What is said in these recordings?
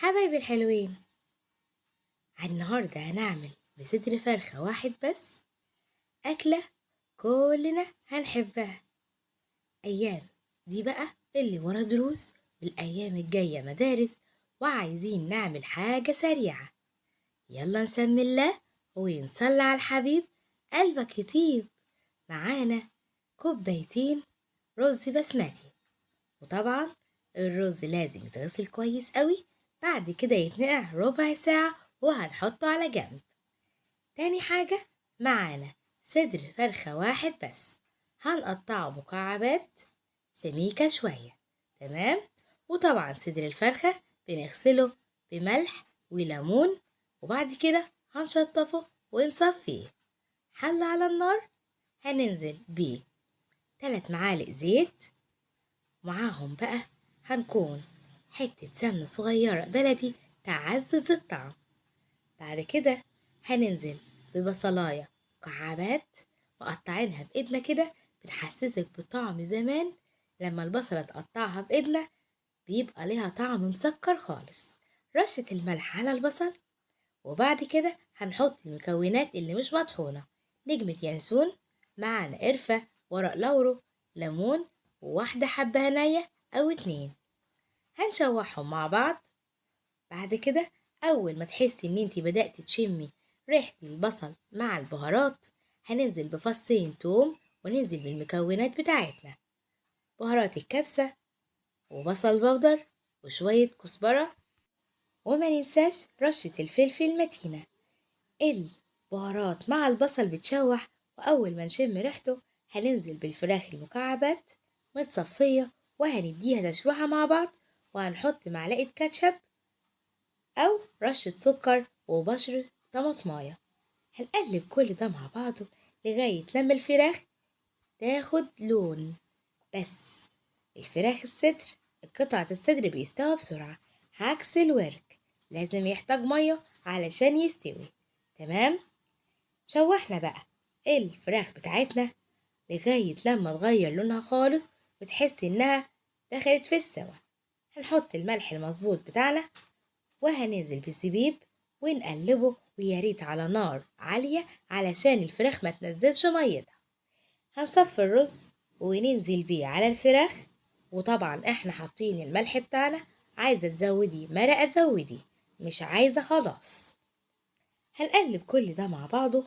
حبايبي الحلوين، النهاردة هنعمل بصدر فرخة واحد بس أكلة كلنا هنحبها. أيام دي بقى اللي ورا دروس والأيام الجاية مدارس، وعايزين نعمل حاجة سريعة. يلا نسمي الله ونصلي على الحبيب قلبك يطيب. معانا كوبايتين رز بسمتي، وطبعا الرز لازم يتغسل كويس قوي، بعد كده يتنقع ربع ساعة وهنحطه على جنب. تاني حاجة معانا صدر فرخة واحد بس، هنقطعه مكعبات سميكة شوية، تمام؟ وطبعا صدر الفرخة بنغسله بملح وليمون، وبعد كده هنشطفه ونصفيه. حلة على النار هننزل بيه 3 معالق زيت، معاهم بقى هنكون حتة سمنة صغيرة بلدي تعزز الطعم. بعد كده هننزل ببصلاية مكعبات مقطعينها بإيدنا كده، بتحسسك بطعم زمان لما البصلة تقطعها بإيدنا بيبقى ليها طعم مسكر خالص. رشة الملح على البصل، وبعد كده هنحط المكونات اللي مش مطحونة: نجمة ينسون، معانا قرفة، ورق لورو، ليمون، وواحدة حبة هنية أو 2. هنشوحهم مع بعض. بعد كده أول ما تحسي إن انتي بدأتي تشمي ريحة البصل مع البهارات، هننزل بفصين توم وننزل بالمكونات بتاعتنا: بهارات الكبسة وبصل بودر وشوية كزبرة، وما ننساش رشة الفلفل المتينة. البهارات مع البصل بتشوح، وأول ما نشم ريحته هننزل بالفراخ المكعبات متصفية وهنديها تشويحة مع بعض، وهنحط معلقة كاتشب أو رشة سكر وبشر طماطماية. هنقلب كل ده مع بعضه لغاية لما الفراخ تاخد لون. بس الفراخ الصدر، قطعة الصدر بيستوى بسرعة عكس الورك، لازم يحتاج مية علشان يستوي، تمام؟ شوحنا بقى الفراخ بتاعتنا لغاية لما تغير لونها خالص وتحس انها دخلت في السوا. هنحط الملح المظبوط بتاعنا وهننزل بالزبيب ونقلبه، ويا ريت على نار عالية علشان الفراخ ما تنزلش ميتها. هنصفي الرز وننزل بيه على الفراخ، وطبعا احنا حاطين الملح بتاعنا. عايزة تزودي مرقة زودي، مش عايزة خلاص. هنقلب كل ده مع بعضه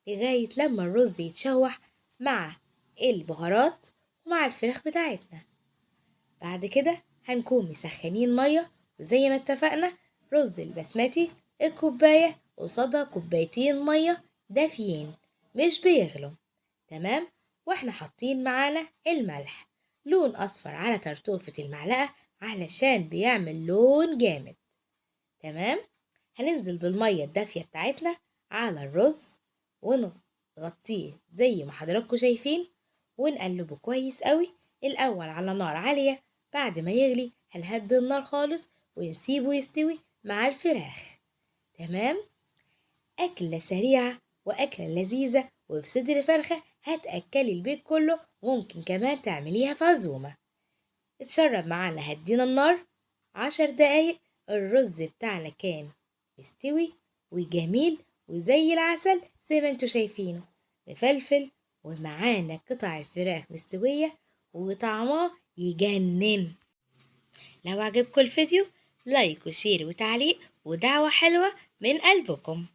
لغاية لما الرز يتشوح مع البهارات ومع الفراخ بتاعتنا. بعد كده هنكون مسخنين مية، وزي ما اتفقنا رز البسمتي الكوباية قصادها كوبايتين مية دافيين مش بيغلوا، تمام؟ واحنا حاطين معانا الملح، لون اصفر على ترتوفة المعلقة علشان بيعمل لون جامد، تمام؟ هننزل بالمية الدافية بتاعتنا على الرز ونغطيه زي ما حضراتكم شايفين، ونقلبه كويس قوي الاول على نار عالية. بعد ما يغلي هنهدي النار خالص ونسيبه يستوي مع الفراخ، تمام؟ أكلة سريعة وأكلة لذيذة وبصدر فرخة هتأكلي البيت كله، وممكن كمان تعمليها في عزومة. اتشرب معانا، هدينا النار 10 دقايق. الرز بتاعنا كان مستوي وجميل وزي العسل زي ما انتوا شايفينه، مفلفل، ومعانا قطع الفراخ مستوية وطعمها يجنن. لو عجبكم الفيديو like و share وتعليق ودعوة حلوة من قلبكم.